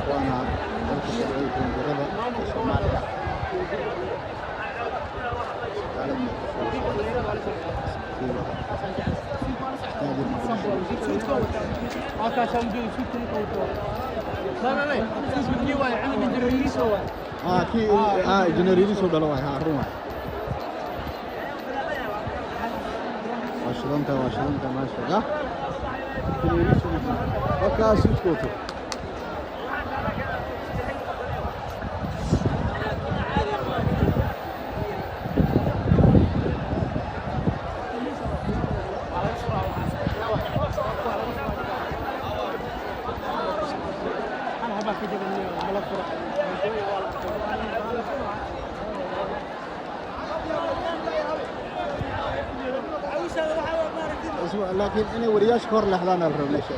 Waana dalka sharciga koonfurada ee Soomaaliya. Magaalada Muqdisho, Stadium Muqdisho. Ah, kii injineer Yariisow dhalo waay. Haa, run waay. Waa shidanta, waa shidanta maasha Allah. Injineer Yariisow wakaa suudka wato. Laakiin inay wariyaasha ka hor leexdaan la rabo meesha.